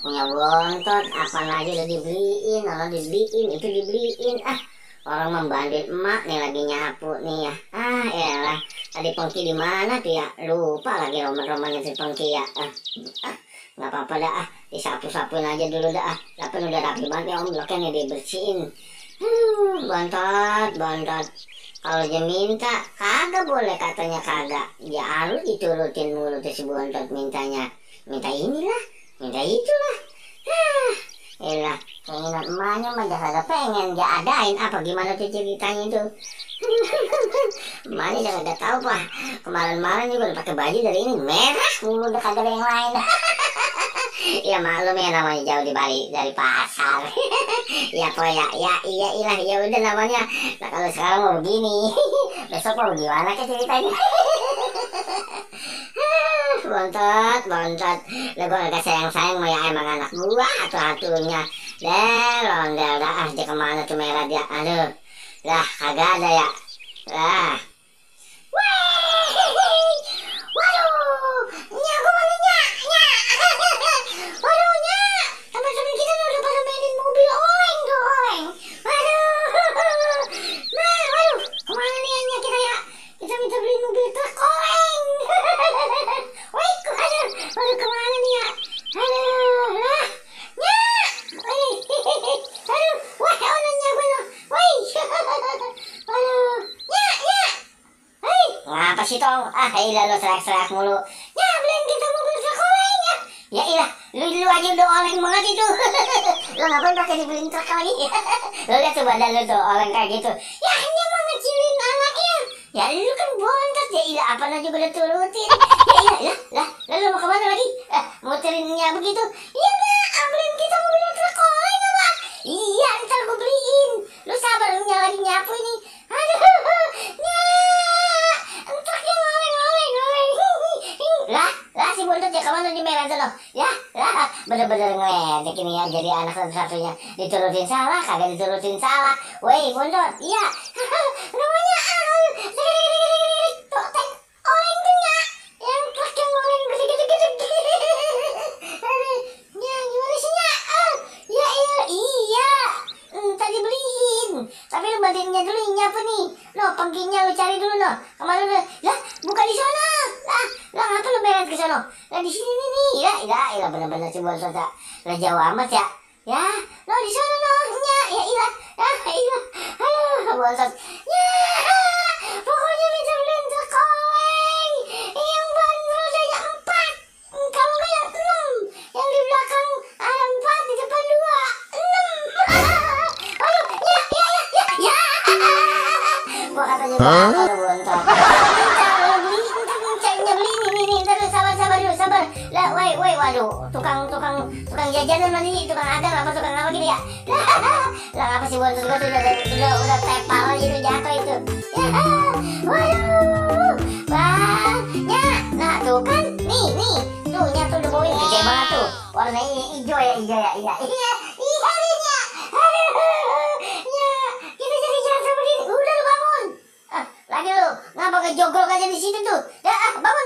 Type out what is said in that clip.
Punya bontot, apa lagi udah dibeliin, orang dibeliin, itu dibeliin. Orang membandit emak nih lagi nyapu nih ya. Elah, tadi Pengki di mana tuh ya? Lupa lagi roman-romannya si Pengki ya. Nggak apa-apa dah, disapu-sapuin aja dulu dah. Tapi udah rapi banget ya, om bloknya nih dibersihin. Bontot, bontot. Kalau dia minta, kagak boleh katanya kagak. Ya harus diturutin mulu tuh si bontot mintanya. Minta inilah, minta itulah. Elah, keinginan emaknya mah kagak pengen dia adain apa gimana tuh ceritanya tuh. Emaknya jangan gak tahu pak. Kemarin-marin juga udah pakai baju dari ini merah mulu udah kagak ada yang lain. Ya maklum ya namanya jauh di Bali dari pasar. Ya po ya, iya ilah ya udah namanya. Nah kalau sekarang mau begini, besok mau gimana ke ceritanya? Bontot, bontot. Lah gua agak sayang-sayang mau ya emang anak gua atu-atunya. Ondel dah dia kemana tuh merah dia. Aduh. Lah kagak ada ya. Lah. Waduh. Nya gua mana nya? Waduh nya. Teman-teman kita udah pada mainin mobil oleng tuh oleng. Waduh. Nah, waduh. Kemana nih nya kita ya? Kita minta beli mobil truk oleng. Waduh kemana nih ya? Aduh, lah, nya, aduh, wah, onanya bener, wih, aduh, nya, ngapa sih tong? Ilah lo serak-serak mulu, nya beliin kita mobil truk oleng ya, ya ilah, lu aja udah oleng banget itu, lo ngapain pakai dibeliin truk lagi? Lo lihat tuh badan lo tuh oleng kayak gitu, ya ini mau ngecilin anaknya, ya lu kan bontot ya ilah apa aja udah turutin. Ya lah, lalu mau kemana lagi? Muterinnya begitu. Iya nggak, beliin kita mobil truk oleng apa? Iya, ntar gue beliin. Lu sabar, lagi nyapu ini. Aduh, truk yang oleng. Lah si bontot ya kemana di merah tuh? Ya, lah, bener-bener ngeledek ini ya. Jadi anak satu-satunya diturutin salah, kagak diturutin salah. Woi bontot, iya. Namanya bandingnya dulu nyapu nih. Lo Pengkinya lu cari dulu no. Kemana lu? Lah, bukan di sana. Lah ngapa lu beres ke sana? Lah di sini nih. Ilah bener-bener si bontot ya. Lah jauh amat ya. Ya, lo di sana no. Ya ilah. Aduh, bontot. Ya, pokoknya minta beliin truk oleng. Yang ban rodanya 4. Kalau nggak yang 6. Yang di belakang ada 4, di depan 2. 6. Aduh, ya. Gua katanya bakal bontot. Ntar beli ini. Ntar sabar. Lah, woi, waduh, tukang jajanan mana nih? Tukang dagang apa tukang apa gitu ya? Lah apa sih bontot gua tuh udah tepal gitu jatuh itu. Ya, waduh, banyak. Nah tuh kan, nih, tuh nyatu udah baunya gede banget tuh. Warna ini hijau ya. Iya. Lagi lu, ngapa ngejogrok aja di situ tuh? Ya, bangun.